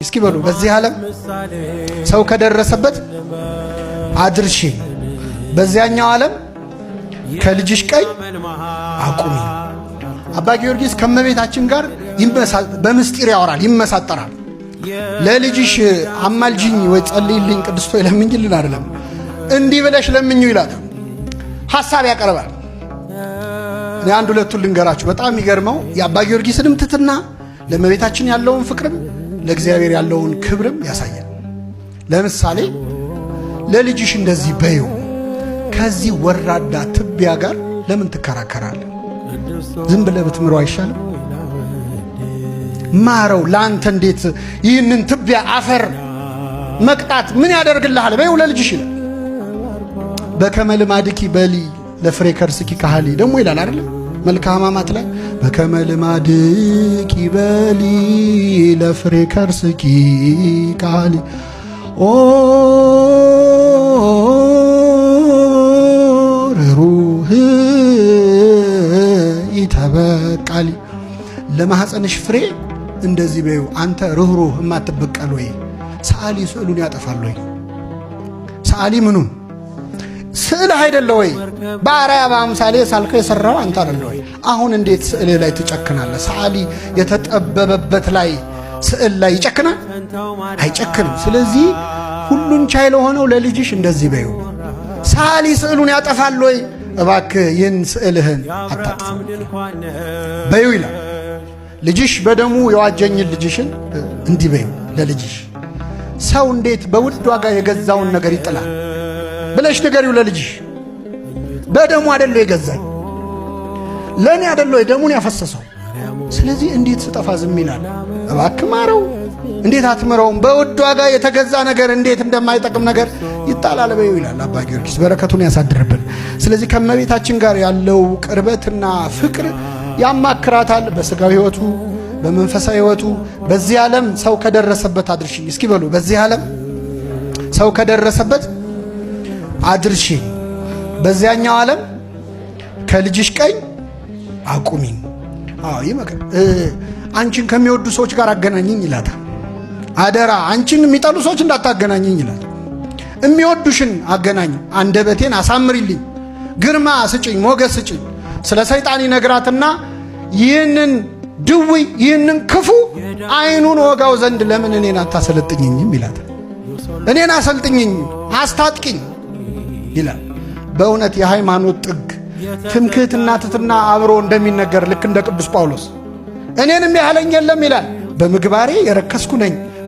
እስኪ በሉ በዚህ ዓለም ሰው ከደረሰበት አድርሺኝ፣ በዚያኛው ዓለም ከልጅሽ ቀኝ አቁሚ። አባ ጊዮርጊስ ከመቤታችን ጋር በምስጢር ያወራል፣ ይመሳጠራል። ለልጅሽ አማልጅኝ ወይ ጸልይልኝ፣ ቅድስት ሆይ ለምኝልን አይደለም፣ እንዲህ ብለሽ ለምኙ ይላል። ሐሳብ ያቀርባል። እኔ አንድ ሁለቱን ልንገራችሁ። በጣም የሚገርመው የአባ ጊዮርጊስንም ትትና ለእመቤታችን ያለውን ፍቅርም ለእግዚአብሔር ያለውን ክብርም ያሳያል። ለምሳሌ ለልጅሽ እንደዚህ በይው፣ ከዚህ ወራዳ ትቢያ ጋር ለምን ትከራከራለህ? ዝም ብለህ ብትምረው አይሻልም? ማረው። ለአንተ እንዴት ይህንን ትቢያ አፈር መቅጣት ምን ያደርግልሃል? በይው ለልጅሽ ይላል። በከመ ልማድኪ በሊ ለፍሬ ከርስኪ ካህሊ ደግሞ ይላል አይደለም? መልክአ ሕማማት ላይ በከመ ልማድኪ በሊ ለፍሬ ከርስኪ ካህሊ ኦ ርሩህ ኢተበቃሊ ለማኅፀንሽ ፍሬ እንደዚህ በይው፣ አንተ ርኅሩህ የማትበቀል ወይ? ሰዓሊ ስዕሉን ያጠፋል ወይ? ሰዓሊ ምኑን ስዕልህ አይደለ ወይ? በአርአያ በአምሳሌ ሳልከው የሰራው አንተ አይደለ ወይ? አሁን እንዴት ስዕልህ ላይ ትጨክናለህ? ሰዓሊ የተጠበበበት ላይ ስዕል ላይ ይጨክናል? አይጨክንም። ስለዚህ ሁሉን ቻይ ለሆነው ለልጅሽ እንደዚህ በይው፣ ሰዓሊ ስዕሉን ያጠፋል ወይ? እባክህ ይህን ስዕልህን አታጥፋ በይው ይላል። ልጅሽ በደሙ የዋጀኝን ልጅሽን እንዲህ በይው ለልጅሽ። ሰው እንዴት በውድ ዋጋ የገዛውን ነገር ይጥላል ብለሽ ንገሪው ለልጅሽ። በደሙ አይደለ የገዛኝ፣ ለእኔ አይደለ ደሙን ያፈሰሰው። ስለዚህ እንዴት ስጠፋ ዝም ይላል? እባክህ ማረው። እንዴት አትምረውም? በውድ ዋጋ የተገዛ ነገር እንዴት እንደማይጠቅም ነገር ይጣላል በይው ይላል አባ ጊዮርጊስ። በረከቱን ያሳድርብን። ስለዚህ ከእመቤታችን ጋር ያለው ቅርበትና ፍቅር ያማክራታል። በስጋዊ ሕይወቱ፣ በመንፈሳዊ ሕይወቱ። በዚህ ዓለም ሰው ከደረሰበት አድርሽኝ። እስኪ በሉ በዚህ ዓለም ሰው ከደረሰበት አድርሽኝ፣ በዚያኛው ዓለም ከልጅሽ ቀኝ አቁሚኝ። አዎ ይመክር። አንቺን ከሚወዱ ሰዎች ጋር አገናኝኝ ይላታል። አደራ አንቺን የሚጠሉ ሰዎች እንዳታገናኝኝ ይላል። የሚወዱሽን አገናኝ፣ አንደበቴን አሳምሪልኝ፣ ግርማ ስጭኝ፣ ሞገስ ስጭኝ። ስለ ሰይጣን ይነግራትና ይህንን ድውይ ይህንን ክፉ ዓይኑን ወጋው ዘንድ ለምን እኔን አታሰለጥኝኝም ይላታል። እኔን አሰልጥኝኝ፣ አስታጥቂኝ ይላል። በእውነት የሃይማኖት ጥግ ትምክህትና ትትና አብሮ እንደሚነገር ልክ እንደ ቅዱስ ጳውሎስ እኔንም ያህለኝ የለም ይላል። በምግባሬ የረከስኩ ነኝ፣